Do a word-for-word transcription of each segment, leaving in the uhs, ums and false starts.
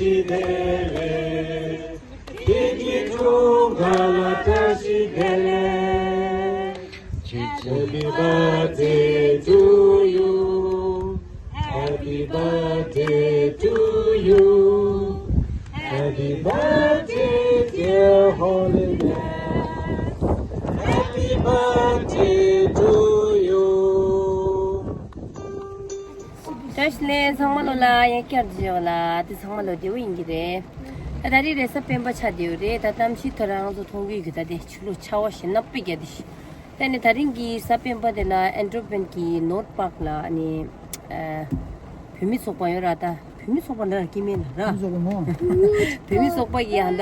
བདེ་ལེགས། ཁྱེད་ཀྱི་འཁྲུངས་སྐར་ལ་བཀྲ་ཤིས་བདེ་ལེགས། Happy birthday to you. Happy birthday to you. Happy birthday, dear Holy Man. Happy birthday to you. བཀྲ་ཤིས་བདེ་ལེགས། ཚང་མ་ལོ་ལ་ཡང་བསྐྱར་བརྗོད་ལ་དེ་ཚང་མ་ལོ་བདེ་བོ་ཡིན་གྱི་རེད། ད་ད་རེས་རེས་གཟའ་སྤེན་པ་ཆགས་བསྡད་ཡོད་རེད། ད་གཏམ་ཤི་ཐོ་རངས་ཚོ་མཐོང་གི་ཡོད་གི། ད་དེ་ཕྱི་ལོ་ཆར་པ་ཞེ་ན་པི་རྒྱག་དེ་ཤི། ད་ནི་ད་རིང་གི་གཟའ་སྤེན་པ་དེ་ལ་ཨན་ཏྲོ་པན་གྱི་ནོར་པག་ལ་ནི་ཨ་བུད་མེད་ཚོགས་པ་ཡོད་ར། ད་བུད་མེད་ཚོགས་པ་འདྲ་སྐྱེ་དམན་ལ་ར། བུད་མེད་ཚོགས་པ་མོ། བུད་མེད་ཚོགས་པ་གི་ཡང་ད་ད་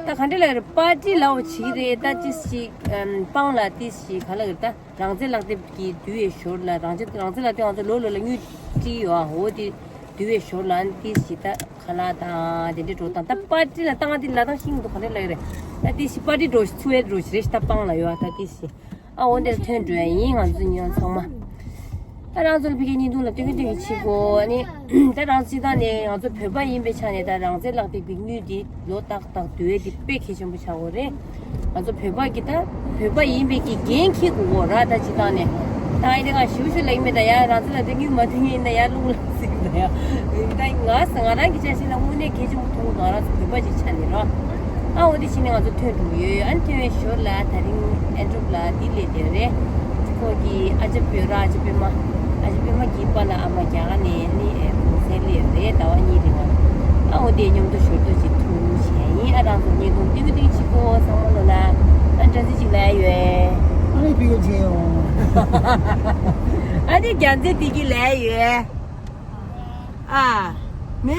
ད་ག་འདྲ་ལ་རེད། པར་ཊི་ལའོ་བྱེད་ཀྱི་རེད། ད་ཅི་ཞིག་ཨམ་སྤང་ལ་ཏི་ཞིག་ག་ལ་རེད། ད་རང་བཙན་ལག་དེབ་ཀྱི་བསྡུ་བའི་ཞོར་ལ་རང་བཙན་རང་བཙན་ལག་དེབ་ང་ཚོ་ལོ་ལོ་ལ་དངུལ་སྤྲད་ཡོད་ཨ། འོ་དེ་བསྡུ་བའི་ཞོར་ལ་ཨ་ནི་ཏི་ཞིག་ད་ཁ་ལག་དང་དེ་འདྲའི་འགྲོ་སྟངས། ད་པར་ཊི་ལ་བཏང་དེ་ལ་བཏང་ཤིང་འདུག་ག་རེ་ལ་ཡོད་རེད། ད་ཏི་ཞིག་པར་ཊི་འགྲོ་ཚུ་བའི་འགྲོ་ཞིག་རེད། ད་སྤང་ལ་ཡོད་ཨ། ད་ཏི་ཞིག་ཨ་འོ་འདིར་ཐོན་འགྲོ་ཡ་ཡིན། ང་ཚོ་ཉོན་ཚང་མ། ད་རང་ཚོ་ལ་ཕ་གིའི་བརྙན་ཐུང་ལ་སྟོན་གི་སྟོན་གི་བྱེད་དགོས་ཨ་ནི། ད་རང་སྤྱི་བཏང་ནས་ང་ཚོ་བོད་པ་ཡིན་པའི་ཆ་ནས་ད་རང་བཙན་ལག་དེབ་ཀྱི་དངུལ་འདི་ལོ་ཏག་ཏག་བསྡུ་བའི་འདི་དཔེ་གལ་ཆེན་པོ་ཆགས་ཡོད་རེད། ང་ཚོ་བོད་པ་གི་ད་བོད་པ་ཡིན་པའི་གི་འགན་འཁྱེར་དགོས་གོ་ར། ད་སྤྱི་བཏང་ནས་ད་ཨ་ནི་ང་ཞུ་ཞུ་ལ་ཡིན་མེད་ད་ཡ་རང་བཙན་ལག་དེབ་དངུལ་མ་ཐོན་ཡིན་ན་ཡ་རླུང་ལ་ཟིག་ད་ཡ། ད་ང་ས་ང་རང་གི་ཆ་ཤས་ལ་དངོས་གནས་གལ་ཆེན་པོ་མཐོང་གི་འདུག་ང་རང་ཚོ་བོད་པ་ཅིག་ཆ་ནས་རོ། ཨ་འོ་དེ་བྱས་ནས་ང་ཚོ་ཐོན་འགྲོ་གི་ཡོད། ཨ་ནི་ཐོན་བའི་ཞོར་ལ་ད་རིང་ཨན་ཏྲོབ་ལ་འདི་སླེབས་བསྡད་རེད། ཁོ་གི་ཨ་ཅག་པོ་ར་ཨ་ཅག་པད་མ། ཨ་ཅག་པད་མ་གི་པཱ་ལགས་ཨ་མ་རྒྱ་གར་ནས་ནི་གུང་སེང་སླེབས་རེད། ཟླ་བ་གཉིས་རིང་ཨ། ཨ་འོ་དེ་མཉམ་དུ་ཞོར་དུ་ཅིག་ཐུག་བྱས་ཡིན། ཨ་རང་ཚོ་བརྙན་ཐུང་ཏིག་ཏིག་ཅིག་གོ། ཚང་མ་ལོ་ལ་ཨ་འདྲ་ཚིག་ཅིག་ལ་ཡོད། ཨ་ནི་བི་གོ་ཇེ་ཡོང་། ཨ་ནི་རྒྱ་མཚན་དེ་གི་ལ་ཡོད། ཨ། མེ།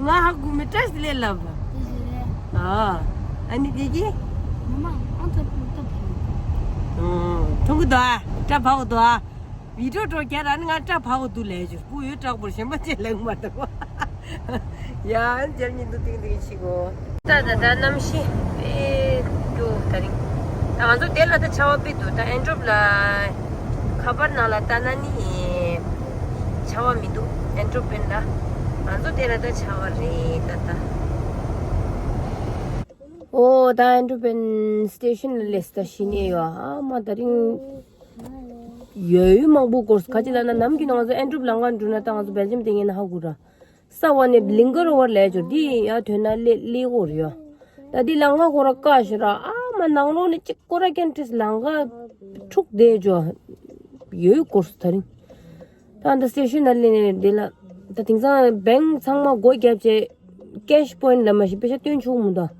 ང་ཧ་གོ་མེད། བཀྲ་ཤིས་བདེ་ལེགས་ལབ། ཨ། ཨ་ནི་དེ་གི། ཨ། མཐོང་གི་འདུག་ཨ། སྐྲ་བག་འདུག་ཨ། བི་ཌིའོ་འགྲོ་རྒྱ་ར་ནི་ང་སྐྲ་བག་འདུག་ལས་བྱུར་སྤུ་ཡོད་དྲག་པོར་གཞན་པ་ཅེས་ལེགས་མ་འདུག་ཡ་ཨ་ནི་རྒྱབ་གཉིས་འདུག་ཏིང་ཏིང་ཤི་གོ། ད་ད་ད་གནམ་གཤིས་དཔེ་སྐྱོ་ད་རིང་། ད་ང་ཚོ་དེ་ལ་ད་ཆར་པ་དཔེ་འདུག་ད་ཨན་ཏྲོབ་ལ་ཁ་པར་ནང་ལ་ལྟ་ན་ནི་ཆར་པ་མི་འདུག་ཨན་ཏྲོབ་པན་ལ། ང་ཚོ་དེ་ལ་ད་ཆར་པ་རེད་ད་ད། ཨོ་ད་ཨན་ཏྲོབ་པན་སི་ཊེ་ཤན་ལ་སླེབས་ད་ཤི་ནས་ཡོད་ཨ་མ། ད་རིང་ཡོད་ཡོད་མང་པོ་སྐོར་ཁ་ཅིག་ལ་ན་ནམ་རྒྱུན་ང་ཚོ་ཨན་ཏྲོབ་ལམ་ཁ་འགྲོ་ན་ད་ང་ཚོ་སྦེལ་ཇམ་དེ་ངེས་ན་ཧ་གོ་ར། ས་བ་ནས་ལིང་གར་བར་ལས་འབྱོར་འདི་ཡང་ཐོན་ན་ལེ་ལེ་གོ་རེད་ཡ། ད་འདི་ལམ་ཁ་ཁོ་ར་བཀག་ཤོ་ར་ཨ་མ་ནང་ལོགས་ནས་གཅིག་ཀོ་ར་ཀན་ཏིས་ལམ་ཁ་འཁྲུག་བསྡད་འཇོ་ཡོད་སྐོར་སུ་ད་རིང་། ད་འདི་སི་ཊེ་ཤན་ན་སླེབས་ནས་འདི་ལ་ད་དེང་སང་བེང་ཚང་མ་སྒོ་བརྒྱབ་བྱས་ཀེ་ཤི་པོ་ཡིན་ལ་མ་ཤི་པེ་ཤ་སྟོན་ཆོག་མི་འདུག་ད་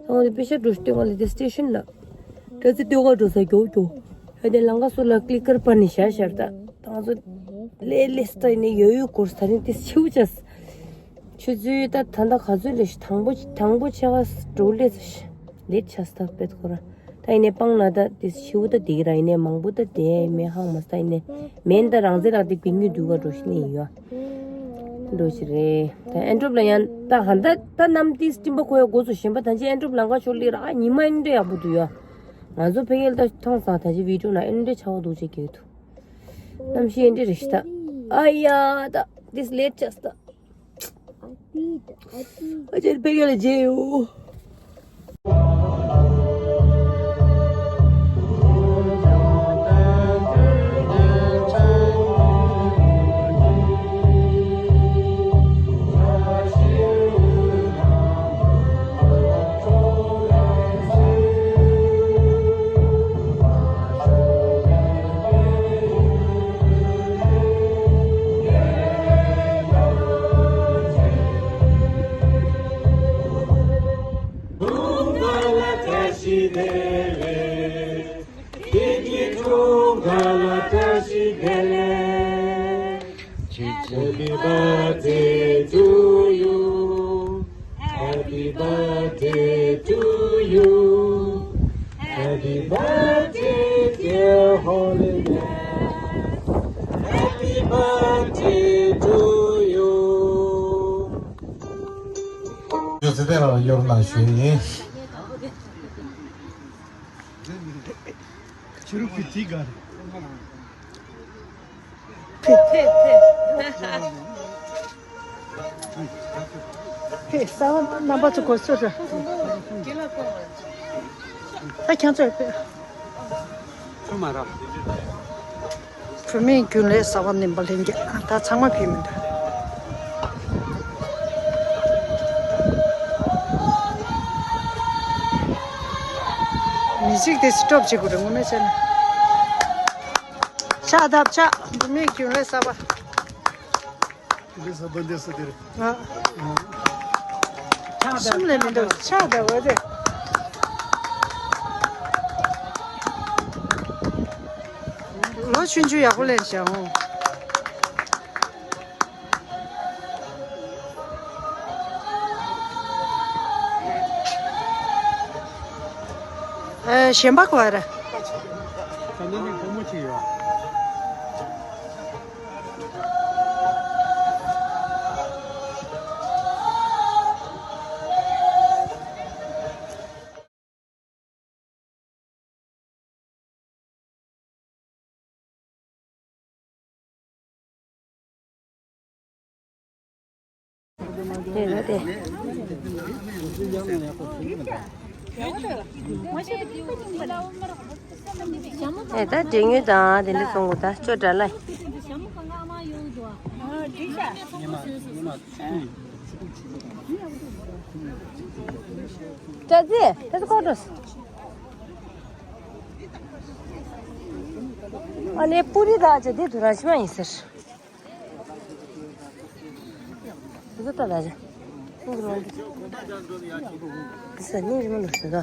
འོ་དེ་པེ་ཤ་འགྲོ་ཤི་སྟོན་ག་ལ་དེ་སི་ཊེ་ཤན་ལ་ད་ཚི་སྟོན་ག་འགྲོ་ས་མགྱོགས་མགྱོགས་ཧ་དེ་ལམ་ཁ་སོ་ལ་ཀི་ལི་ཀར་པར་ནས་བཞག་ཤར་ད་ད་ང་ཚོ་ལེ་ལེ་སི་ཊ་ནས་ཡོད་ཡོད་སྐོར་ས་རིང་དེ་ཆེའུ་ཅས། ཆུ་ཚོད་ད་ད་ལྟ་ག་ཚོད་ལས་ཤི། དང་པོ་དང་པོ་ཆེ་བ་འགྲོ་ལས་ཤི། ལེ་ཆ་སྟབས་པེད་ཁོ་ར། ད་ཡིན་ནས་སྤང་ན་ད་དེ་ཤིའུ་ད་དེ་གི་ར་ཡིན་ནས་མང་པོ་ད་དེ་མེ་ཧང་མ་ས་ཡིན་ནས་མེན་ད་རང་ཚེ་རག་དེ་ཀུན་ཉུ་དུ་ག་འགྲོ་ཤི་ནས་ཡོད། འགྲོ་ཤི་རེད། ད་ཨན་ཏྲོབ་ལ་ཡང་ད་ཧ་ད་ད་གནམ་དེ་སྤྲིན་པ་ཁོ་ཡ་འགོ་ཚོ་ཞེན་པ་ད་ཅི་ཨན་ཏྲོབ་ལམ་ཁ་ཤོར་ལི་ར་ཨ་ཉི་མ་ཨིན་འདྲ་ཡག་པོ་འདུག་ཡོད། ང་ཚོ་ཕ་གིར་ད་མཐོང་སང་ད་ཅི་བི་ཌིའོ་ན་ཨིན་འདྲ་ཆ་བ་འདུག་ཅེས་གྱིས་འདུག་གནམ་གཤིས་ཨིན་འདྲ་རེ་ཤི་ད། ཨ་ཡ་ད་དེ་ལེ་ཆ་སྟབས། ཨ་ཅེར་པེ་གེ་ལ་ཇེ་ཡོ། Happy birthday to you. Happy birthday to you. Happy birthday, dear Holy Man. Happy birthday to you. ཡོད་ཚད་དེ་ལ་ཡོར་ན་ཞུ་ཡིན། ཕེ་ཕེ་ཕེ། ཕེ་གསར་པ་རྣམ་པ་ཚོ་གོ་སོ་ར། ད་ཁྱང་ཚོད་ཕེ། ཆུ་མ་ར། བུད་མེད་རྒྱུན་ལས་གསར་པ་རྣམ་པ་ལྷན་རྒྱས་ད་ཚང་མ་ཕེ་མི་འདུག་མི་གཅིག་དེ་སི་ཊོབ་བྱེད་དགོས་རེད་ངོ་མ་བྱས་ན། ཕྱག་བརྡབ་ཕྱག་བུད་མེད་རྒྱུན་ལས་གསར་པ། འདི་ས་བདག་འདི་ས་དེར། ཨ། ཕྱག་བརྡབ། གསུམ་ལས་མི་འདུག་ཕྱག་བརྡབ་འོ་དེ། ལོ་ཆུང་ཆུང་ཡག་པོ་ལེན་བྱ་འོང་། ཨ། གཞན་པ་ག་བ་ར། ད་ནི་ནི་བུ་མོ་ཅིག་ཡོད། དེ་ལ་དེ། ཨེ་ད་འབྲས་ཉོན་དང་དེ་འདྲ་བཙོང་གོ་ད་ཅོ་འདྲ་ལ། ད་ཙི་ད་ཙི་ཁོ་ཏོ། ཨ་ནེ་པུ་རི་དག་ཅེ་དེ་དུ་ར་ཤི་མ་ཡིན་ཟེར། དེ་ཚོ་ལྟ་ད་ཅེ། སྙིང་རི་མ་འདུག་ཟེར་ད།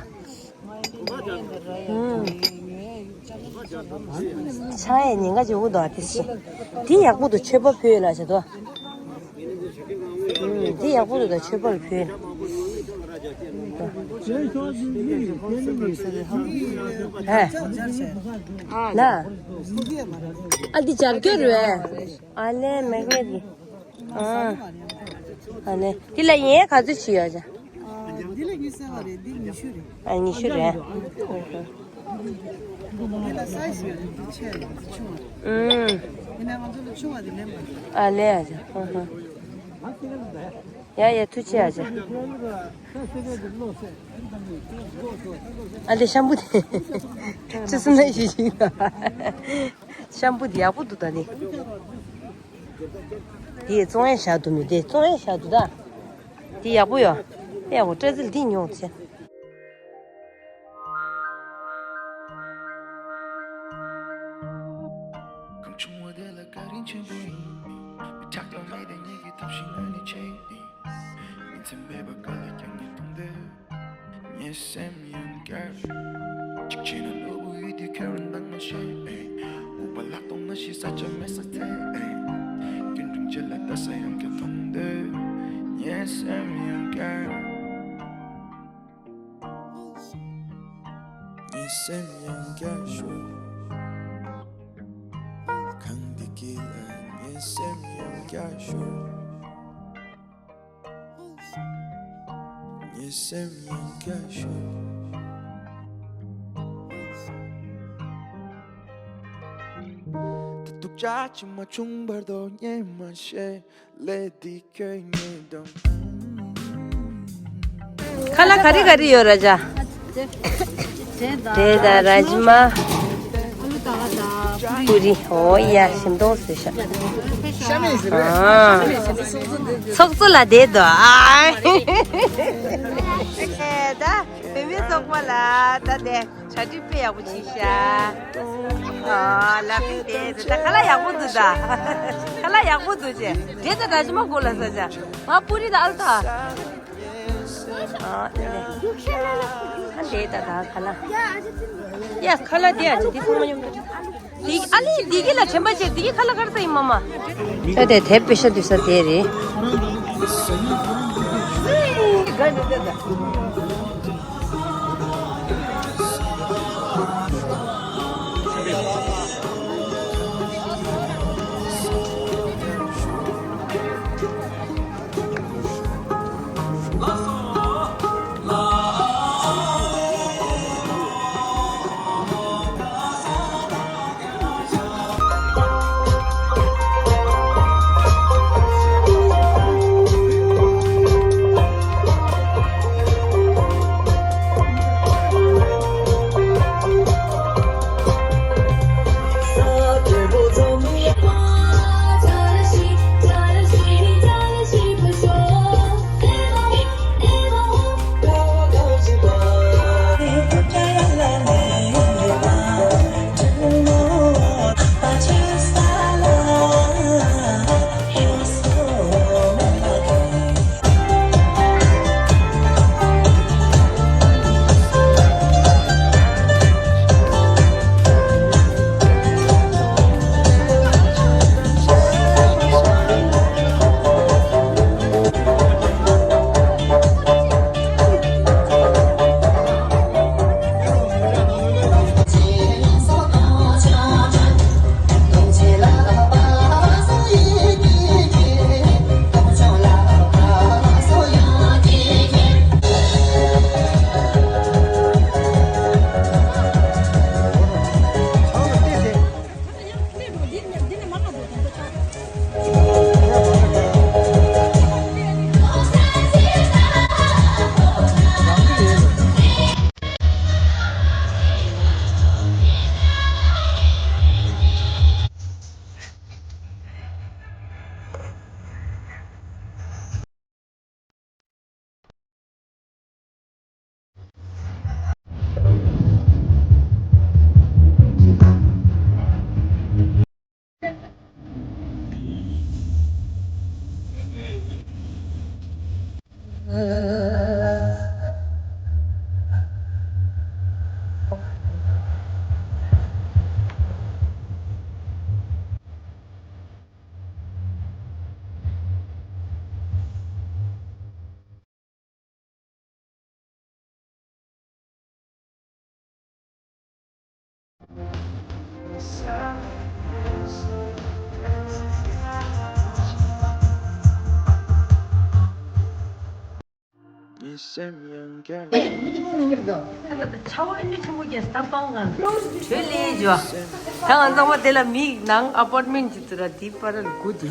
ཆང་ཡས་ཉེན་ཁ་ཅིག་འུ་དོ་དེ་ཤི། དེ་ཡག་པོ་འདུག་མཆོད་པ་ཕུལ་ལ་ཟེར་དོ། ཨུམ། འདི་ཡག་པོ་འདུག་ད་མཆོད་པ་ལ་ཕུལ། ཧེ། ལ། ཨ་འདི་སྦྱར་སྐྱོར་རེད། ཨ་ལེ་མེག་ནེ་ཊི་འདི། ཨ། ཨ་ལེ་འདི་ལ་ཡན་ག་ཚོད་ཞིག་ཡོད་ཅག་འདི་ལ་ཉི་ཤུ་རེད། ཨ་ཉི་ཤུ་རེད། འདི་ལ་སའི་ཛི་ཡོད་རེད། འདི་ཆེ་རེད། འདི་ཆུང་བ་རེད། ཨུམ། ཡིན་ན་ང་ཚོ་ལ་ཆུང་བ་འདི་ལེན་པ་རེད། ཨ་ལེ་ཨ་ཅག་ཧ་ཧ། ཡ་ཡ་ཐུགས་རྗེ་ཆེ་ཨ་ཅག་ཨ་ལེ་ཤམ་པུ་དེ། ཅི་སུ་ནས་ཞིག་ཤམ་པུ་དེ་ཡག་པོ་འདུག་ད་ནི། དེ་བཙོང་ཡ་བཞག་འདུག་མི་དེ་བཙོང་ཡ་བཞག་འདུག་ད། དེ་ཡག་པོ་ཡོད། དེ་ཡག་པོ་སྤྲ་ཚིལ་དེ་ཉོ་ཆེ། གང་བྱུང་བ་དེ་ལ་བཀའ་དྲིན་ཆེན་པོ་ཡིན། མི་ཆགས་ཀྱང་མེད་དེ་ཉིད་ཀྱི་ཐབས་ཤེས་ངོས་ནས་བྱེད་ཡིན། མི་ཚེ་མེད་པ་ག་ལ་ཀྱང་ངས་མཐོང་དེ། ངའི་སེམས་ཡང་བསྐྱར། གཅིག་བྱས་ན་ནོར་བུ་ཡུལ་དེ་ཁྱོད་རང་འདང་མ་བྱེད། འུག་པ་ལ་གཏོང་ན་ཤི་ས་ཆ་མེད་ས་ཐལ། སྐྱོན་དྲུང་བཅད་ལ་ལྟ་ས་ཡང་ཁྱོད་མཐོང་དེ། ངའི་སེམས་ཡང་བསྐྱར། ངའི་སེམས་ཡང་བསྐྱར་ཞུ། གང་འདི་གི་ལ་ངའི་སེམས་ཡང་བསྐྱར་ཞུ། ངའི་སེམས་ཡང་བསྐྱར་ཞུ། ད་སྡུག་ཅག་ཅིག་མ་བྱུང་བར་དོ་ངས་མ་ཤེས། ཁ་ལག་ག་རེ་ག་རེ་ཡོད་ར་ཅག་འབྲས་དང་ར་ཇི་མ། པུ་རི། འོ་ཡ་ཞིམ་མདོག་བཟོས་ཤག་ཨ། ཚོགས་གཙོ་ལ་བསྡད་དོ་ཨ། ད་བུད་མེད་ཚོགས་པ་ལ་ད་བསྡད། གྲ་སྒྲིག་དཔེ་ཡག་པོ་བྱས་ཤག་ཨ་ལ་པི་དེ་ད་ཁ་ལག་ཡག་པོ་འདུག་ད། ཁ་ལག་ཡག་པོ་འདུག་ཅེ། འབྲས་དང་ར་ཇི་མ་གོ་ལ་ཟ་ཅག་ང་པུ་རི་དང་ཨ་ལུ་ཐ། ཨ་ཨ་ལེ། ཨ་འདྲས་ད་ད་ཁ་ལག་ཡ་ཁ་ལག་དེ་ཨ་ཅེ་དེ་ཚང་མ་མཉམ་དུ། དེ་ཨ་ལེ་དེ་གི་ལ་དྲན་པ་བྱས་དེ་གི་ཁ་ལག་ག་རེ་ཟ་ཡིན་མ་མ། ཨ་དེ་དེབ་པེ་ཤ་དུས་ས་དེ་རེད། ཆ་བོ་ཨེ་འདྲ་ཆེན་པོ་རྒྱག་སྟབས་གང་གང་། བྲོས་ལས་འཇོ། ད་ང་ཚང་མ་དེ་ལ་མིག་ནང་ཨ་པར་ཊི་མེན་ཊི་ཅིག་ཏུ་ར་དེའི་པར་ར་དགུ་དེ།